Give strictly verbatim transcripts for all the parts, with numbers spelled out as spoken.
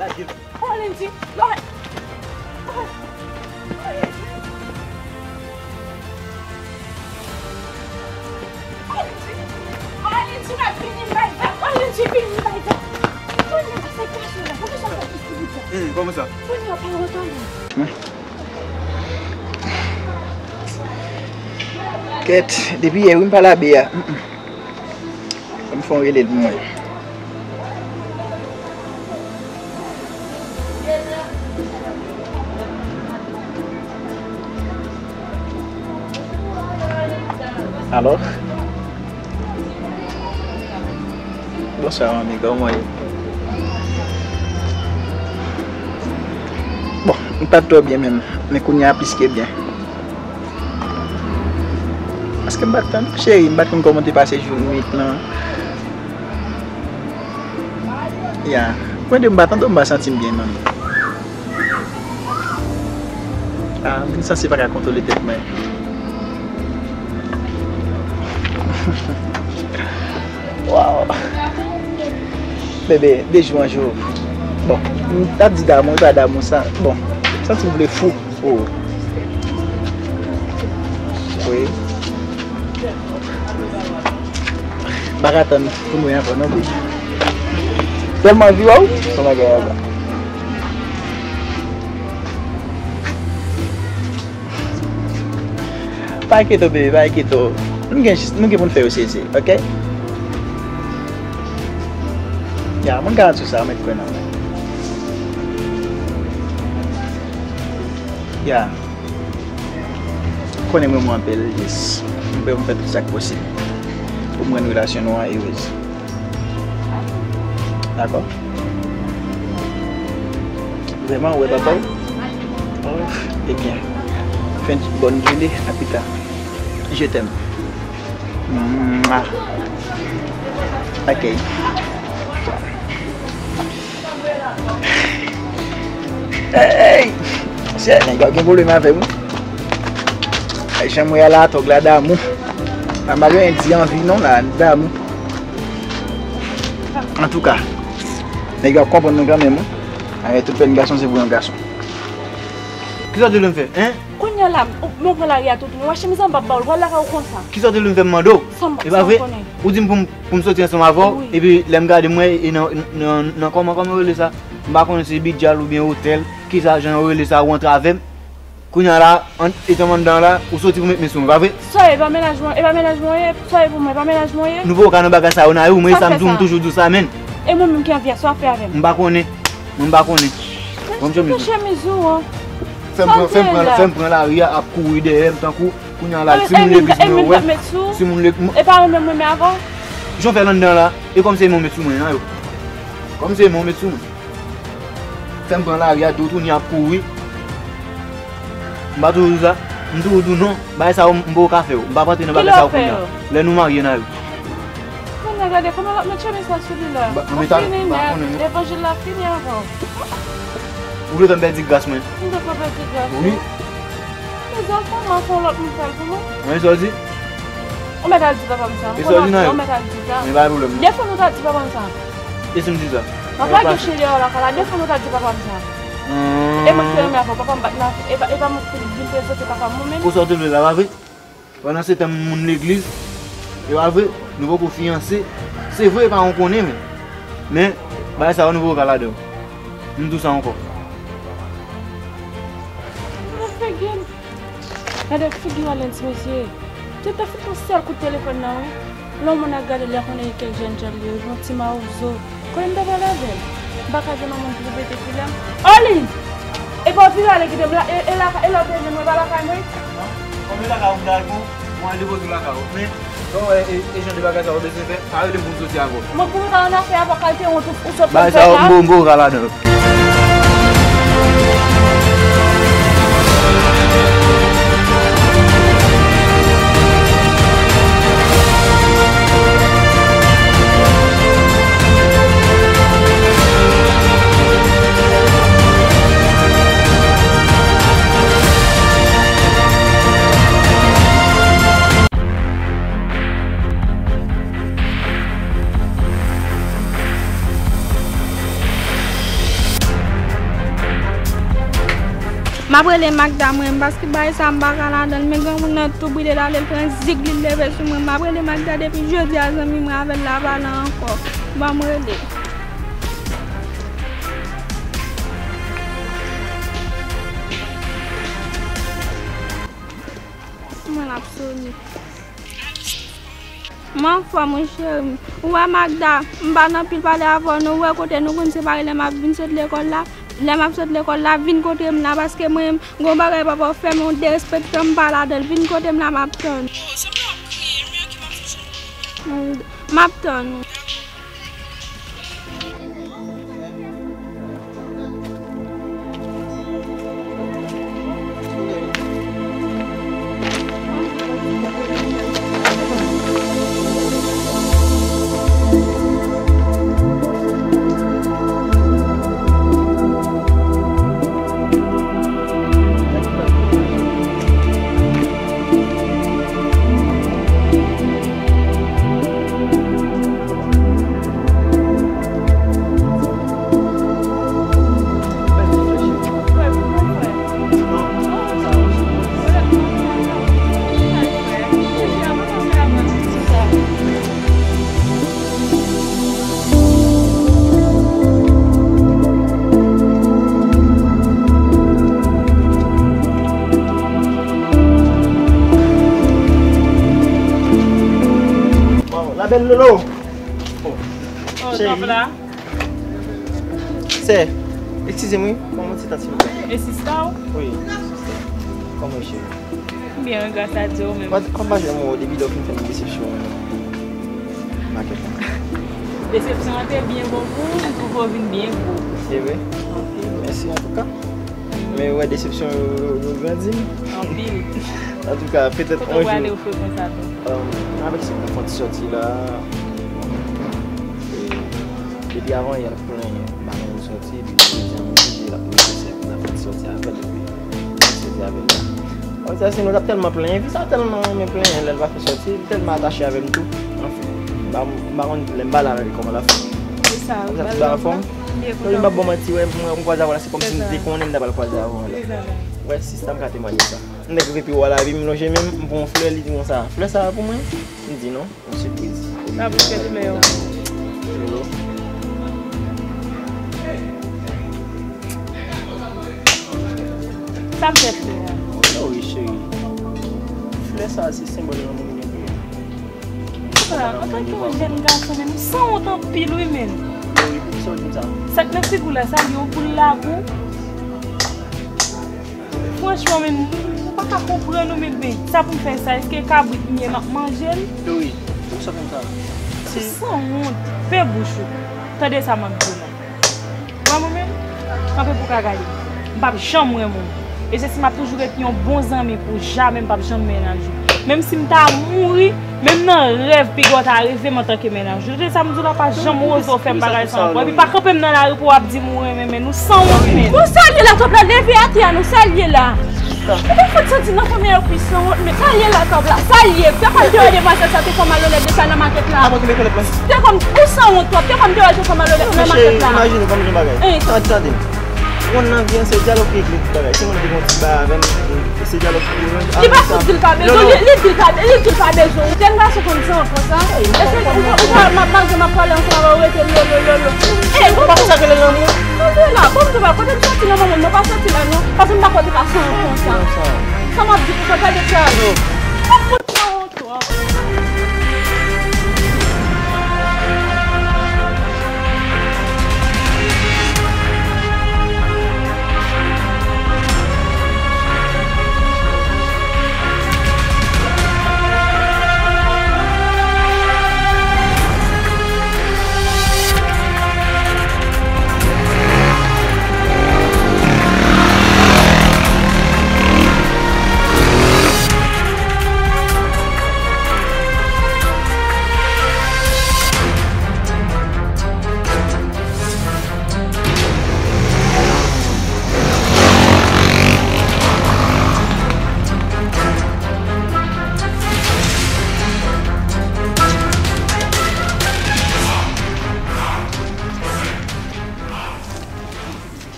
Lage l. Oh, Lindsay, Lord. Oh, oh, Lindsay. Oh, Lindsay. Oh, Lindsay, m ap vini, m bay vag. Oh, Lindsay, vini, m bay vag. Kounye a, sa k pase la? Poukisa w fè distribisyon? Hmm, kòman sa? Kounye a, w pa retounen. Kèt, depi yè wi m pa lave a. Mm, mm. Fò m fè yon rele pou mwen. Alò? Bonswa, manmi, kòman w ye? Bon, m pa t twò byen menm, men kounye a plis ke byen. Paske m pa t tann, cheri, m pa t konn kòman w te pase jou nwit lan. Ya, mwen di m pa tann, m pa santi m byen, manmi. Ah, m vin sanse pa ka kontwole tèt mwen. Wow. Bebe, de jou an jou. Bon, m ta di damou, e pa damou sa. Bon, m santi m vle fou. Oh. Wi. M pa ka tann pou nou ankò non, baby. Tèlman anvi wè w, se yon bagay anba. Pa enkyete w, baby, pa enkyete w. Nou gen jis, nou gen pou n fè yo sezi, oke? Ya, mwen garanti w sa, mwen kwè nan mwen. Ya. Konnen mwen, mwen anpil, yes. Mwen prè pou m fè tout sa k posib pou m rann relasyon nou an erez. Dakò? Vrèman, ou wè papa w? Oh, ebyen, fè yon ti bòn rele, a pita. Je t'aime. Mwa. Ok. Hey! Chè, nèg yo gen pwoblèm avè m wi. Ay, jan m wè a la, tòg la damou. A, m pa gen anyen di anvi non la, damou. Antouka, nèg yo ap konprann nou kanmenm wi. Ay, tout pèn gason se pou yon gason. Kisa w te vle m fè, en? Kounye a la, m, m pran lari a toutouni. Wè chemiz an m p ap ba w l, pral lakay ou konsa. Kisa w te vle m fè m mande w? Sa m, e pa vre? Ou di m pou m, pou m soti ansanm avè w, wi, epi lè m gade m wè e nan, nan, nan kòman, kòman yo rele sa? M pa konnen si bidjal oubyen otèl, kisa jan yo rele sa, ou antre avè m. Kounye a la, an, etan m anndan an la, ou soti pou met men sou mwen, pa vre? Sa e pa mennaj mwen, e pa mennaj mwen ye, sa e pou mwen, e pa mennaj mwen ye. Nou poko ka nan bagay sa yo nan ri, mwen e sa m di w, m toujou di w sa, menn. E mwen menm ki anvi a, sa w ap fè avè m? M pa konnen. Mwen m pa konnen. Bon, m chemiz ou an. Fè m pran, fè m pran, fè m pran lari a ap kouri dèyè m tankou kounye a la, si moun legliz mwen wè, si moun legliz. E pa renmen mwen men avan. Jan w fè l anndan la, e kòm se men w met sou mwen nan yo. Kòm se men w met sou mwen. Fè m pran lari a, di w tounen ap kouri. M pa toujou di w sa. M toujou di w non. Bagay sa yo, m poko ka fè yo. M p ap antre nan bagay sa yo kounye a. Lè nou marye nan yo. Kounye a gade kòman l ap met chemiz la sou li la. Ou fini nèt. Levanjil la fini avè w. Ou vle fè m pèdi gras mwen? M te fè w pèdi gras ou. Wi. Mezanmi, kòman fè yon lòt moun fè l pou mwen? Wi, sa w di? Ou mèt al di papa m sa. E sa w di nan yo? Ou mèt al di sa. Men pa gen pwoblèm non. Defann ou ta di papa m sa. E si m di sa? M ap lage cheri a lakay la, defann ou ta di papa m sa. E mwen ki renmen avè w, papa m pa t nan, e pa, e pa mwen ki vin prezante papa m mwen menm. Pou sa w te vle la, pa vre? Pandan se tan moun legliz, e pa vre, nou poko fiyanse. Se vre, e pa yon konnen, men, men, bagay sa yo nou poko ka ladan yo. M di w sa ankò. Gade figi w, Alens, mesye. Te ta fout yon sèl kout telefòn nan, wi. Lè yon moun ap gade l, y a konnen e kèk jèn jan li ye, yon ti mawozo. Konnen m ta pral avè l. M pa ka jwenn yon moun ki pou pete filè m. Oli! Epa w vire ale kite m la, e, e la, e la w te jwenn mwen pa lakay mwen? Non, kòm e lakay ou m ta al pran w, mwen al depoze w lakay ou. Men, lè w wè e, e jan de bagay sa yo bezwen fè, pa rele m pou m soti avè w. Mwen pou m ta annafè avè w kalite wont ou, ou sot fè m fè sa? Bagay sa yo, m poko, m poko ka ladan yo. M ap rele Magda mwen, paske bagay sa m pa ka ladan l, men granmoun nan tou brile l ale, l pran zig li, l leve sou mwen. M ap rele Magda depi jodi a, zanmi mwen, avè l la pale ankò. Ban m rele. Mwen l ap sone. M anfòm, wi, cheri. Ou wè, Magda, m pa nan pil pale avè w, non. Ou wè kote nou konn separe lè m ap vin sot lekòl la? Lè m ap sot lekòl la, vin kote m la, paske mwen menm, gon bagay papa w fè m, ou derespekte m, m pa ladan l. Vin kote m la, m ap tann ou. M ap tann ou. Bon, la belle Lolo. Oh, cheri. Sè, eskize m wi, ban mwen ti tan silvouplè. E sista w? Wi, sista. Kòman w ye, cheri? Byen, gras a Dye, ou menm? Kòman, kòman w pa jwenn mwen depi lè w fin fè m desepsyon makèt la? Desepsyon an te byen bon pou ou, m twouve w vin byen gwo. Se vre? Anpil. Mèsi antouka. Men ou wè desepsyon yo, yo, yo grandi. Anpil. Antouka, petèt yon jou. Kote w prale ou fè konsa tou? Um, avèk se pou fè ti sòti la. E, depi avan yè l ap plenyen, m pa gen moun sòti, epi jodi a m oblije l ap nesesè pou n ap fè ti sòti avè l, epi fè ti sòti avè l la. Konsa, sinon, l ap tèlman plenyen, fi sa tèlman renmen plenyen, lè l pa fè sòti, li tèlman atache avè m tou. Anfen, m pa, m pa konn lè m pale avè l kòman l ap fè. Se sa, konsa, tout bagay anfòm? Byen kontan. M pa bon manti, wè, m, m kwaze avè w la, se kòmsi m te konnen m ta pral kwaze avè w la. Wè, sista, m ka temwanye sa. M nèk rive pi wo a lavi m, m lonje men m, m pran yon flè, li di konsa, "Flè sa a pou mwen?" M di, "Non, yon sipriz." Sa pou fè flè yo. Lolo. Sa m fè flè a? Oh wi, cheri. Flè sa a se senbòl lanmou m gen pou ou. Sa, antanke yon jèn gason, men, ou sanwont anpil, wi, men. Lolo, poukisa w di m sa? Sa k nan figi w la, sa, li yon boul labou. Franchman, men, m pa ka konprann ou, men, men, sa pou m fè sa? Èske kabrit m ye, m ap manje l? Wi, poukisa w fè m sa? Ou sanwont, fè bouch ou. Tande sa m ap di w la. Wè mwen menm, kanpe pou w ka gade. M p ap janm renmen w. E se si m ap toujou ret yon bon zanmi pou w, jamè m p ap janm mennaj ou. Menm si m ta mouri, menm nan rèv, piga w ta rive m antanke mennaj ou. Tande sa m di w la, pa janm oze w fè m bagay sa ankò. Epi pa kanpe m nan lari pou w ap di m ou renmen, men nou sanwont, men. Nou salye la, twòp la, leve atè a, nou salye la. Ou pa fout santi nan fanmi a yo pi sanwont, men salye la, twòp la, salye. Te konn te wè demwazèl sa te fè w malonèt de sa nan makèt la. Te konn ou sanwont twòp, te konn te wè l te fè w malonèt nan makèt la. Imajine w, ban m di yon bagay. Tande, tande m. Ou konn nan vi an, se dyalòg ki regle tout bagay. Si moun te gen yon ti bagay avè m, se dyalòg ki regle. Li pa fout di l pa bezwen w, li, li di l pa, li di l pa bezwen w. Jèn gason konn sa ankò sa. Èske ou pa, ou pa, m ap, malgre m ap pale ansanm avè w, ou rete lolo, lolo. Ey, bon, pa konsa ke lè lanmou. Tande la, bon, m di w bagay, kote m soti nan manman m, mwen pa soti la non. Paske m pa kwè w te ka sanwont konsa. Sa m ap di pou sa, gade sa. Ou fout sanwont.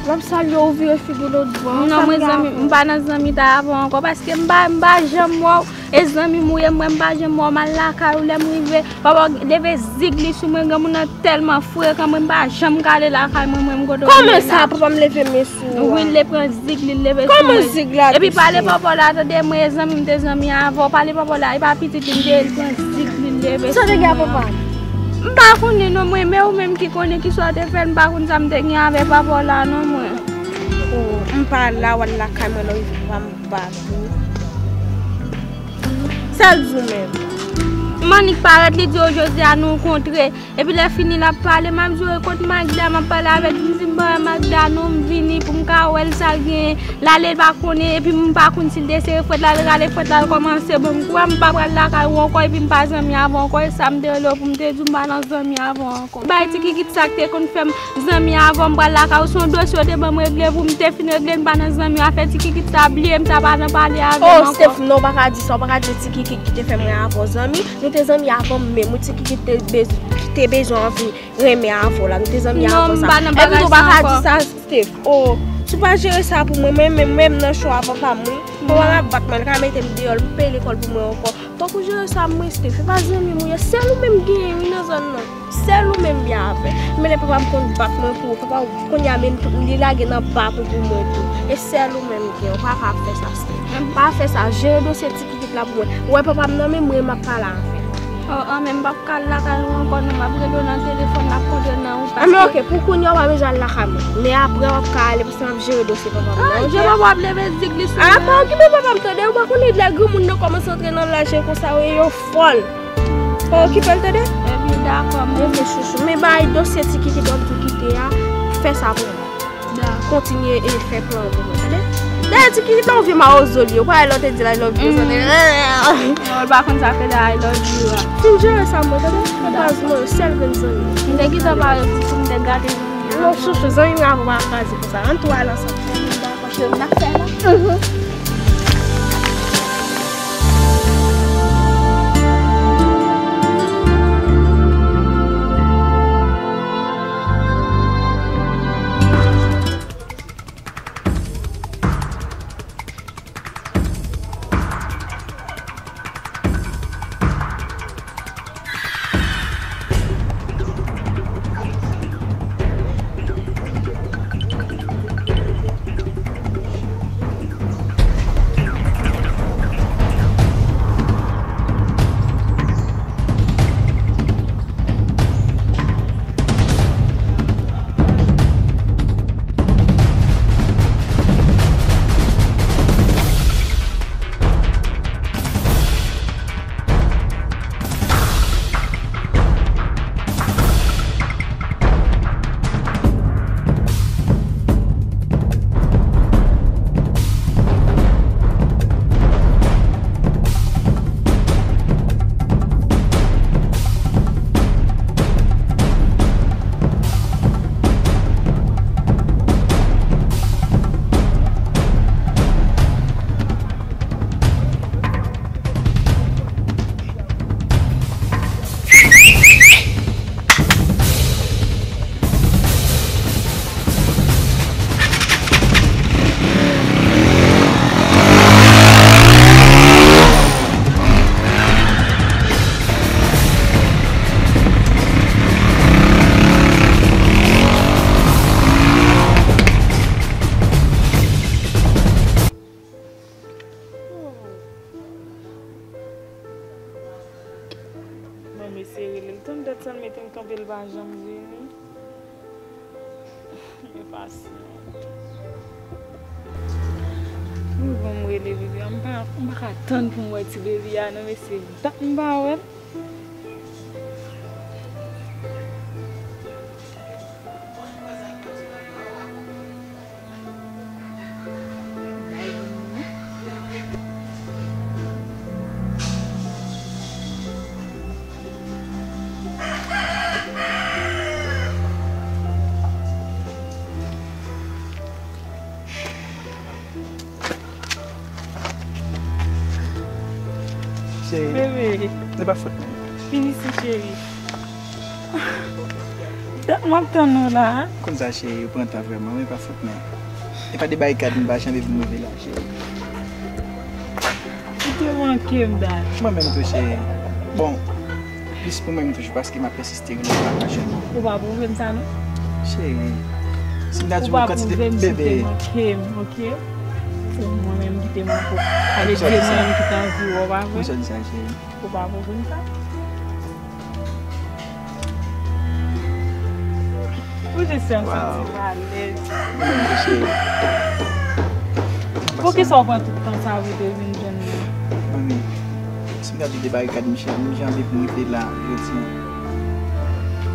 M ap salye w, vire figi w lòt bò. Non, mwen, zanmi, m pa nan zanmitay avè w ankò, paske m pa, m pa janm wè w. E zanmi m ou ye, mwen, m pa janm wè w, m al lakay ou, lè m rive, papa w leve zig li sou mwen, granmoun nan tèlman frekan, mwen, m pa janm ka ale lakay mwen, mwen, m kote w ye la. Kòman sa, papa m leve men sou ou a? Wi, l te pran zig li, l leve sou mwen. Kòman zig la? Epi pale papa w la, tande, mwen, e zanmi m te zanmi avè w, pale papa w la, e pa pitit li m te ye, l pran zig li, l leve sou mwen. Sa w te gen ak papa m? M pa konnen non, mwen, men ou menm ki konnen kisa w te fè l, m pa konn sa m te gen avè papa w la non, mwen. O, m pa la, w al lakay mwen, lè w rive, papa m bat ou. Sa l di w menm? M annik parèt, li di, o, jodi a nou kontre. Epi lè fini, l ap pale, m ap jwe kot Magda, m ap pale avè l, m di, m pa wè Magda non, m vini pou m ka wè l, sa l genyen. L ale, l pa konnen, epi m pa konn si l te sere frèt la, l rale frèt la, l kòmanse ban m kou a, m pa pral lakay ou ankò, epi m pa zanmi avè w ankò, e sa m te rele w pou m te di w, m pa nan zanmi avè w ankò. Bay ti kikit sa k te konn fè m zanmi avè w, m pral lakay ou, se yon dosye yo te ban m regle pou m te fin regle, m pa nan zanmi, afè ti kikit sa, bliye m sa, pa nan pale avè m ankò. Oh, Steph, non, w pa ka di sa, w pa ka di ti kikit ki te fè mwen avè w zanmi, nou te zanmi avan menm, wi, ti kikit te bez-, te bezwen anvi renmen avè w la, nou te zanmi avan sa. Non, m pa nan bagay sa ankò. Epi tou, w pa ka di sa, Steph, oh, si w pa jere sa pou mwen, mwen menm, mwen menm nan cho a papa m, wi. Papa m ap bat mwen, l ka mete m deyò, l peye lekòl pou mwen ankò. Fòk ou jere sa, mwen, Steph. E pa zanmi m ou ye. Sèl ou menm genyen, wi, nan zòn nan. Sèl ou menm byen avè. Men lè papa m konn bat mwen pou ou, papa, kounye a men li lage nan bat ou pou mwen tou. E sèl ou menm genyen. Ou pa ka ap fè sa, Steph. Pa fè sa. Jere dosye ti kikit la pou mwen. Ou wè papa m nan men mwen, m ap pale avè l. Oh, an, men m p ap ka al lakay ou ankò, non. M ap rele w nan telefòn, m ap kontre nan wout. Ah, men paske oke, pou kounye a, w pa bezwen al lakay mwen. Men apre, w ap ka ale, paske m ap jere dosye papa m nan, oke? Ay, papa w ap leve zig li sou mwen. Ah, pa okipe papa m, tande? Ou pa konnen lè granmoun nan kòmanse antre nan laj yo konsa, yo fòl. Pa okipe l, tande? Ebyen, dakò, m. Ebyen, chouchou. Men bay dosye ti kikit w ap di w kite a, fè sa pou mwen. Dakò. Kontinye e fè plan pou mwen, tande? Dayè, ti kikit la, yon vye mawozo li ye. Ou pa wè lè w te di l I love you, sa te. Non, l pa konn sa fè de I love you a. Fin jere sa mwen, tande? Dakò. Baz mwen, sèl grenn zanmi. M te gentan pare pou, pou m te gate zanmi an. Non, chouchou, zanmi m avè w pa kraze konsa. Ann tou al ansanm. Dakò, cheri, n ap fè la. Mhm. Mwen, mesye rele l tann dat sa l mete m kanpe, l pa janm vini. Yo pasyan. Mwen, bon, m rele bebe a, m pa, m pa ka tann pou m wè ti bebe a, non, mesye, dat m pa wè l. Cheri, bebe, se pa fòt mwen. Vin isi, cheri. Dat m ap tann ou la. Konn sa, cheri, ou pran tan vrèman, men pa fòt mwen. E pa de barikad m pa janm vin rive la, cheri. Ou te manke m, dat. Mwen menm tou, cheri. Bon, plis pou mwen menm toujou, paske m ap pèsiste rele w, m pa ka jwenn ou. Ou pa pwouve m sa, non. Cheri, si m ta di w kantite bebe. Ou pa pwouve m si w te manke m, oke? Se mwen menm ki te manke w. Sa vle di se mwen menm ki te anvi wè w, pa vre? Poukisa w di sa, cheri? Ou pa pwouve m sa. Ou jis fè m santi m alèz. Poukisa w pran tout tan sa pou w te vin jwenn mwen? Manmi, si m ta di w de barikad m janbe pou m rive la jodi a,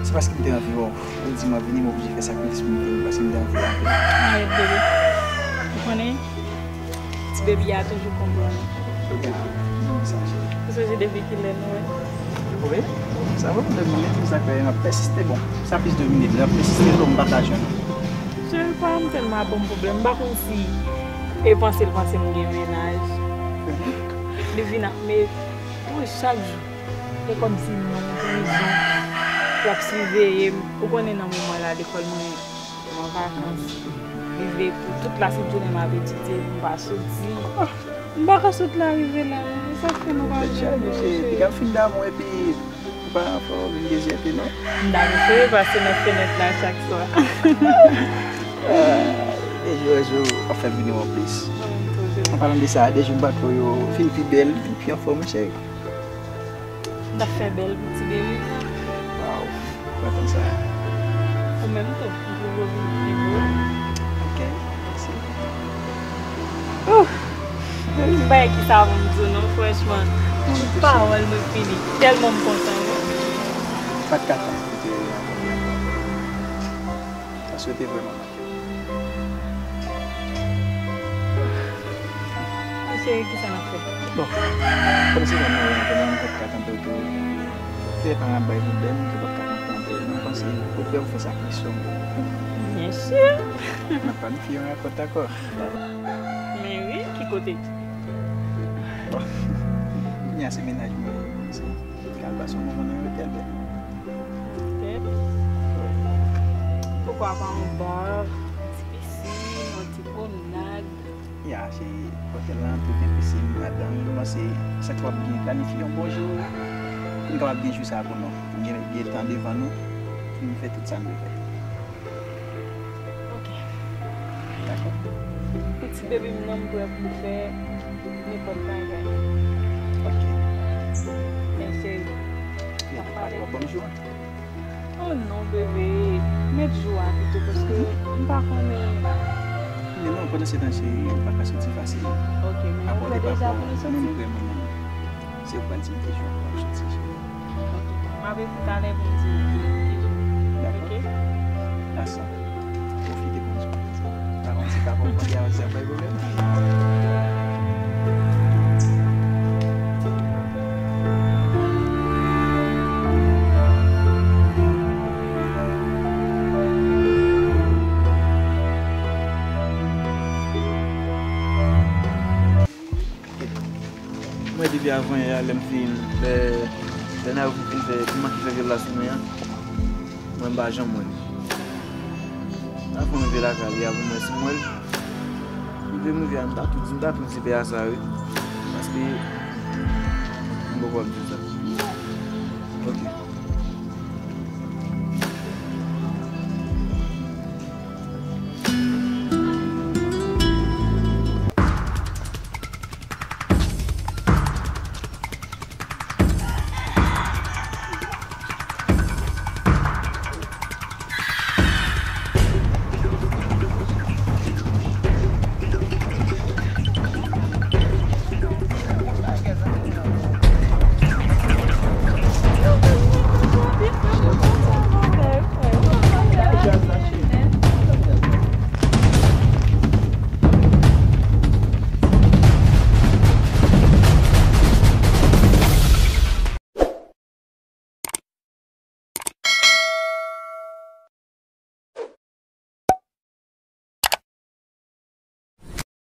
se paske m te anvi wè w. Ou di m ap vini, m oblije fè sakrifis pou m vini, paske m te anvi w anpil. Arèt, bebe. Ou konnen, ti baby a toujou konprann. Ou sonje depi kilè nou wè? Wi, sa fè de minit, sa fè m ap pèsiste. Bon, sa plis de minit, m ap pèsiste, m pa ka jwenn. Cheri pa m tèlman ap ban m pwoblèm. M pa konn si e panse l panse m gen mennaj. Li vin ap met, wi, chak jou. E kòmsi m nan yon prizon. L ap siveye m. Ou konnen nan moman la lekòl mwen, m an vakans. Rive pou tout la sant jounen m ap etidye, m pa soti. M pa ka sot la rive la. E sa k fè nou pa jwenn nou, cheri. Piga m fin damou epi ou pa fè w vin dezyète non. M ta prefere pase nan fenèt la chak swa. E jou, e jou, w ap fè m vini wè w plis. An palan de sa, de jou m pa t wè w yo fin pi bèl, pi anfòm, cheri. M t ap fè bèl pou ti bebe. Waw, m kontan sa. Ou menm tou, m twouve w vin pi bo. Ok, mèsi. Ouh! M pa gen kisa pou m di w non, franchman. Tout pawòl mwen fini. Tèlman m kontan, wi. M pa t ka tann pou te wè w ankò. Sa swete vrèman. Cheri, kisa n ap fè? Bon, kòmsi nan moman an, nou pa t ka tanpe tou. Te pa n ap bay pwoblèm, te pa t ka tanpe. Mwen panse ou prè pou fè sa ki sou mwen. Byen si. N ap planifye yon rankont ankò. Men wi, ki kote? Bon, kounye a se mennaj mwen, se kal pase yon moman nan yon otèl bèl. Petèt. Poukwa pa yon ba, yon ti pisin, yon ti pwomnad? Ya, se otèl la, tout gen pisin ladan l. Mwen panse sa k ap byen planifye yon bon jou pou n kapab gen jou sa a pou nou. Pou n gen, gen tan devan nou pou n fè tout sa n vle fè. Ok. Dakò. Pou ti bebe m nan, m prè pou m fè nenpòt bagay. Ok. Men cheri, n ap pale. Bon jou. Oh non, bebe. Met jou a pito, paske m pa konnen. Men non, pandan se tan, cheri, ou pa ka soti fasil. Ok, men ou prè deja pou nou soti? Mwen prè, mwen menm. Se ou k pral di m ki jou pou m ap soti, cheri. Ok. M ap ekri talè pou m di w ki, ki jou. Dakò. Ok? Asa. Pwofite pou m di w. Pa konn si papa w mande avè sa bay pwoblèm. Mwen depi avan yè a, lè m fin, lè, lè Nayou fin fè, fin manke fè vyòl la sou mwen an, mwen m pa janm wè l. Avan m rive lakay li a pou m wè si m wè l. Rive m rive a, m ta tou di, m ta tou di pè a sa wi. Paske m poko ap di w